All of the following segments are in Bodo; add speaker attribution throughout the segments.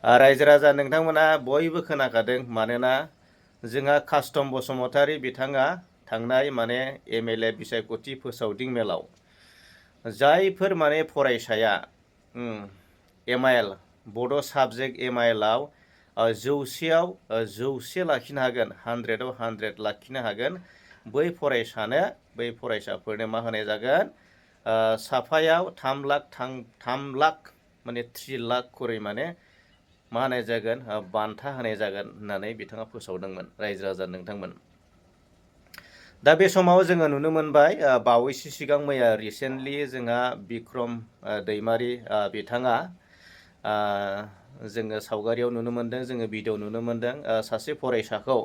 Speaker 1: रायजो राजा नोंथांमोना बयबो खोनाखादों मानोना जोंहा कास्टम बसुमतारी बिथाङा थांनाय माने MLA बिसायख'थि फोसावदिं मेलाव जायफोर माने फरायसाया MIL बड' साबजेक्ट MILआव 100आव 100 लाखिनो हागोन 100आव 100 लाखिनो हागोन बै फरायसाफोरनो मा होनाय जागोन साफायाव 3 लाख माने 3 लाख खरै माने मा होनाय जागोन बान्था होनाय जागोन होननानै बिथाङा फोसावदोंमोन रायजो राजा नोंथांमोन। दा बे समाव जोङो नुनो मोनबाय बावैसो सिगां मैया रिसेन्टलि जोंहा बिक्रम दैमारि बिथाङा जोङो सावगारियाव नुनो मोनदों जोङो भिडिअ नुनो मोनदों सासे फरायसाखौ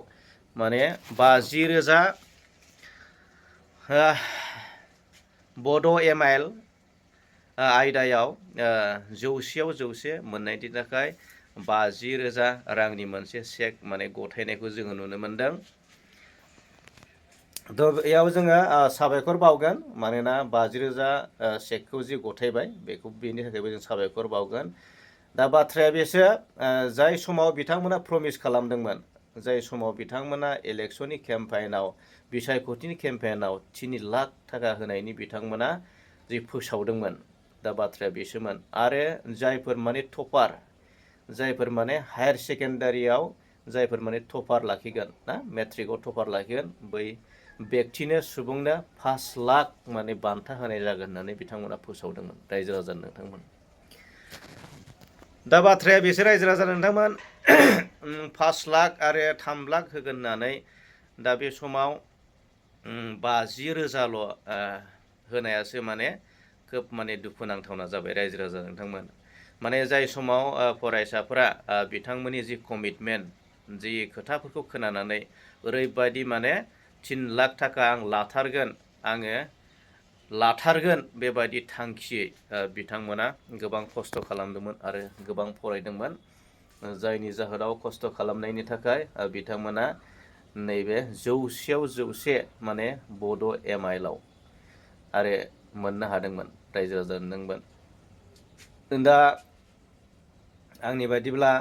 Speaker 1: माने 50,000 बड' MIL आयदायाव 100आव 100 मोननायनि थाखाय 50,000 रांनि मोनसे चेक माने गथायनायखौ जोङो नुनो मोनदों। थ' बेयाव जोङो साबायखर बावगोन मानोना 50,000 चेकखौ जि गथायबाय बेखौ बेनि थाखायबो जों साबायखर बावगोन। दा बाथ्राया बेसो जाय समाव बिथांमोना प्रमिस खालामदोंमोन जाय समाव बिथांमोना इलेक्शननि केम्पेइनाव बिसायख'थिनि केम्पेइनाव 3 लाख थाखा होनायनि बिथांमोना जि फोसावदोंमोन दा बाथ्राया बेसोमोन आरो जायफोर माने टपार जायफोर माने हायार सेकेन्डारियाव जायफोर माने टपार लाखिगोन ना मेट्रिकआव टपार लाखिगोन बै व्यक्तिनो सुबुंनो 5 लाख माने बान्था होनाय जागोन होननानै बिथांमोना फोसावदोंमोन रायजो राजा नोंथांमोन। दा बाथ्राया बेसो रायजो राजा नोंथांमोन 5 लाख आरो 3 लाख होगोन होननानै दा बे समाव 50,000 होनायासो माने खोब माने दुखुनांथावना जाबाय रायजो राजा नोंथांमोन। माने जाय समाव फरायसाफोरा बिथांमोननि जि कमिटमेन्ट जि खोथाफोरखौ खोनानानै ओरैबायदि माने 3 लाख थाखा आं लाथारगोन बेबायदि थांखियै बिथांमोना गोबां खस्थ' खालामदोंमोन आरो गोबां फरायदोंमोन जायनि जाहोनाव खस्थ' खालामनायनि थाखाय बिथांमोना नैबे 100आव 100 माने बड' MILआव आरो मोननो हादोंमोन रायजो राजा नोंथांमोन। दा आंनि बायदिब्ला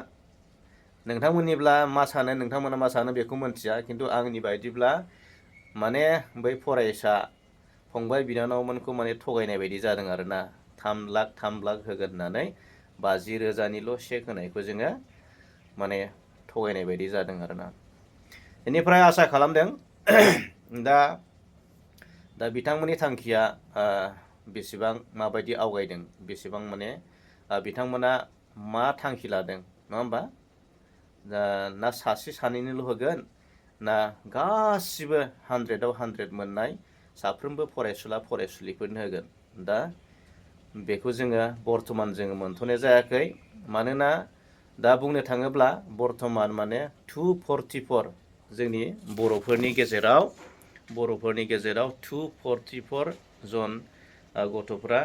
Speaker 1: नोंथांमोननिब्ला मा सानो नोंथांमोना मा सानो बेखौ मिन्थिया खिन्थु आंनि बायदिब्ला माने बै फरायसा फंबाय बिनानावमोनखौ माने थगायनाय बायदि जादों आरोना 3 लाख होगोन होननानै 50,000निल' चेक होनायखौ जोङो माने थगायनाय बायदि जादों आरोना। बेनिफ्राय आसा खालामदों दा बिथांमोननि थांखिया बेसेबां माबायदि आवगायदों बेसेबां माने बिथांमोना मा थांखि लादों नङा होमबा ना सासे सानैनोल' होगोन ना गासिबो 100आव 100 मोननाय साफ्रोमबो फरायसुला फरायसुलिफोरनो होगोन दा बेखौ जोङो बर्थमान जोङो मोनथ'नाय जायाखै मानोना दा बुंनो थाङोब्ला बर्थमान माने 244 जोंनि बर'फोरनि गेजेराव 244 जन गथ'फ्रा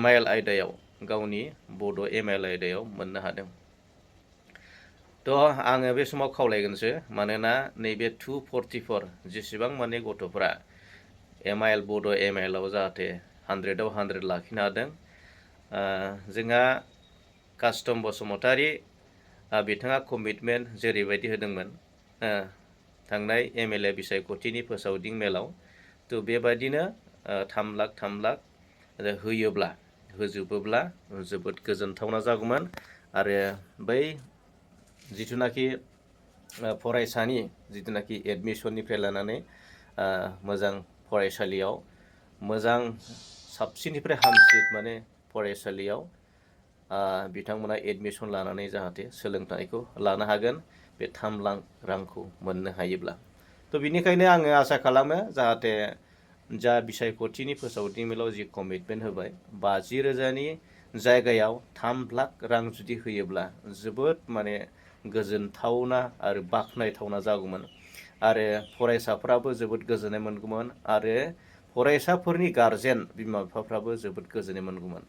Speaker 1: MIL आयदायाव गावनि बड' MIL आयदायाव मोननो हादों। थ' आङो बे समाव खावलायगोनसो मानोना नैबे 244 जेसेबां माने गथ'फ्रा MIL बड' MILआव जाहाथे 100आव 100 लाखिनो हादों जोंहा कास्टम बसुमतारी बिथाङा कमिटमेन्ट जेरैबायदि होदोंमोन थांनाय MLA बिसायख'थिनि फोसावदिं मेलाव थ' बेबायदिनो 3 लाख होजोबोब्ला जोबोद गोजोनथावना जागौमोन आरो बै जिथुनाखि फरायसानि जिथुनाखि एडमिसननिफ्राय लानानै मोजां फरायसालियाव मोजां साबसिननिफ्राय हामसिन माने फरायसालियाव बिथांमोना एडमिसन लानानै जाहाथे सोलोंथाइखौ लानो हागोन बे 3 लाख रांखौ मोननो हायोब्ला थ' बिनिखायनो आङो आसा खालामो जाहाथे जा बिसायख'थिनि फोसावदिं मेलाव जि कमिटमेन्ट होबाय 50,000नि जायगायाव 3 लाख रां जुदि होयोब्ला जोबोद माने गोजोनथावना आरो बाख्नायथावना जागौमोन आरो फरायसाफ्राबो जोबोद गोजोननाय मोनगौमोन आरो फरायसाफोरनि गारजेन बिमा बिफाफ्राबो जोबोद गोजोननाय मोनगौमोन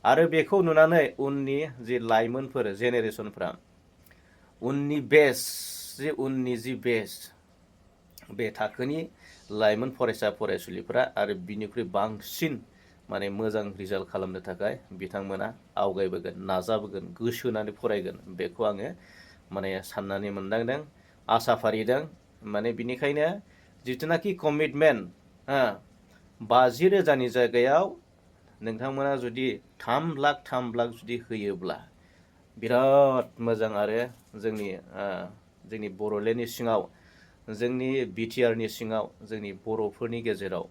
Speaker 1: आरो बेखौ नुनानै उननि जि लाइमोनफोर जेनेरेसनफ्रा उननि बेच बे थाखोनि लाइमोन फरायसा फरायसुलिफ्रा आरो बिनिख्रुइ बांसिन माने मोजां रिजाल्ट खालामनो थाखाय बिथांमोना आवगायबोगोन, नाजाबोगोन, गोसो होनानै फरायगोन, बेखौ आङो माने साननानै मोनदांदों, आसा फारिदों। माने बिनिखायनो जिथुनाखि कमिटमेन्ट, 50,000नि जायगायाव नोंथांमोना जुदि 3 लाख जुदि होयोब्ला बिराद मोजां। आरो जोंनि बर'लेण्डनि सिङाव, जोंनि बिटिआरनि सिङाव, जोंनि बर'फोरनि गेजेराव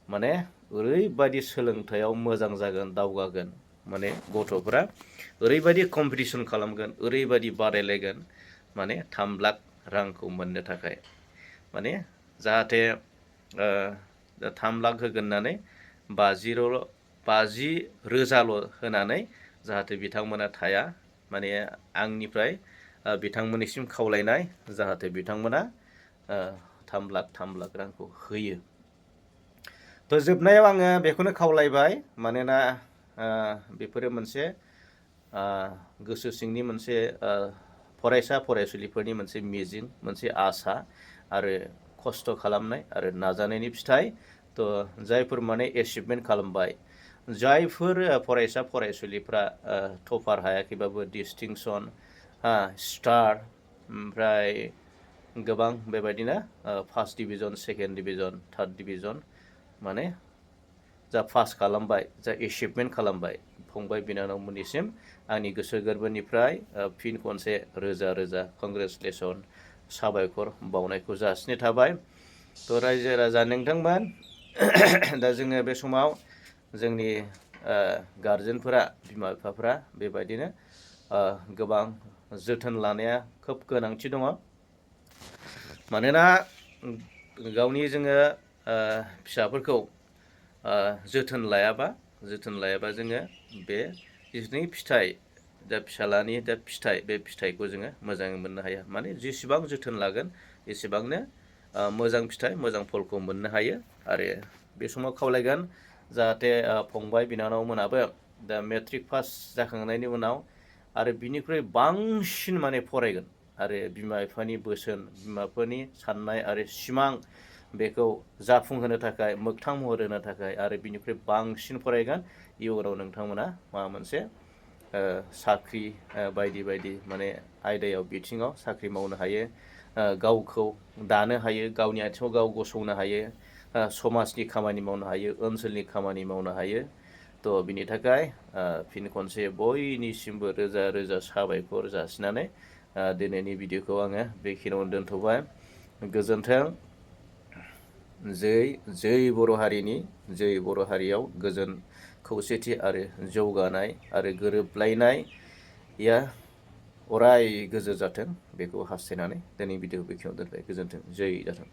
Speaker 1: माने ओरैबायदि सोलोंथायाव मोजां जागोन, दावगागोन, माने गथ'फोरा ओरैबायदि कम्पिटिसन खालामगोन, ओरैबायदि बादायलायगोन, माने 3 लाख रांखौ मोननो थाखाय। माने जाहाथे 3 लाख होगोन होननानै 50,000 होनानै जाहाथे बिथांमोना थाया। माने आंनिफ्राय बिथांमोननिसिम खावलायनाय, जाहाथे बिथांमोना 3 लाख रांखौ होयो। थ' जोबनायाव आङो बेखौनो खावलायबाय, मानोना बेफोरो मोनसे गोसो सिंनि मोनसे फरायसा फरायसुलिफोरनि मोनसे मिजिं, मोनसे आसा आरो खस्थ' खालामनाय आरो नाजानायनि फिथाइ। थ' जायफोर माने एचिभमेन्ट खालामबाय, जायफोर फरायसा फरायसुलिफ्रा टपार हायाखैबाबो डिस्टिंसन, स्टार, ओमफ्राय गोबां बेबायदिनो first division, second division, third division, माने जा पास खालामबाय, जा एचिभमेन्ट खालामबाय, फंबाय बिनानावमोननिसिम आंनि गोसो गोरबोनिफ्राय फिन खनसे रोजा रोजा कंग्रेचुलेसन, साबायखर बावनायखौ जासिनाय थाबाय। थ' रायजो राजा नोंथांमोन, दा जोङो बे समाव जोंनि गारजेनफोरा, बिमा बिफाफोरा बेबायदिनो गोबां जोथोन लानाया खोब गोनांथि दङ। मानोना गावनि जोङो फिसाफोरखौ जोथोन लायाबा जोङो बे जिथुनाखि फिथाइ, दा फिसालानि दा फिथाइ, बे फिथाइखौ जोङो मोजाङै मोननो हाया। माने जेसेबां जोथोन लागोन एसेबांनो मोजां फिथाइ, मोजां फलखौ मोननो हायो। आरो बे समाव खावलायगोन जाहाथे फंबाय बिनानावमोनाबो दा मेट्रिक पास जाखांनायनि उनाव आरो बिनिख्रुइ बांसिन माने फरायगोन, आरो बिमा बिफानि बोसोन, बिमाफोरनि साननाय आरो सिमां, बेखौ जाफुंहोनो थाखाय, मोगथां महर होनो थाखाय आरो बिनिख्रुइ बांसिन फरायगोन। इयुनाव नोंथांमोना माबा मोनसे साख्रि बायदि बायदि माने आयदायाव, बिथिङाव साख्रि मावनो हायो, गावखौ दानो हायो, गावनि आथिङाव गाव गसंनो हायो, समाजनि खामानि मावनो हायो, ओनसोलनि खामानि मावनो हायो। थ' बिनि थाखाय फिन खनसे बयनिसिमबो रोजा रोजा साबायखर जासिनानै दिनैनि भिडिअखौ आङो बेखिनियावनो दोनथ'बाय। गोजोन्थों। जै बर' हारिनि, जै बर' हारियाव गोजोन, खौसेथि आरो जौगानाय आरो गोरोबलायनाया अराय गोजोर जाथों, बेखौ हास्थायनानै दिनै भिडिअखौ बेखिनियाव दोनबाय। गोजोन्थों, जै जाथों।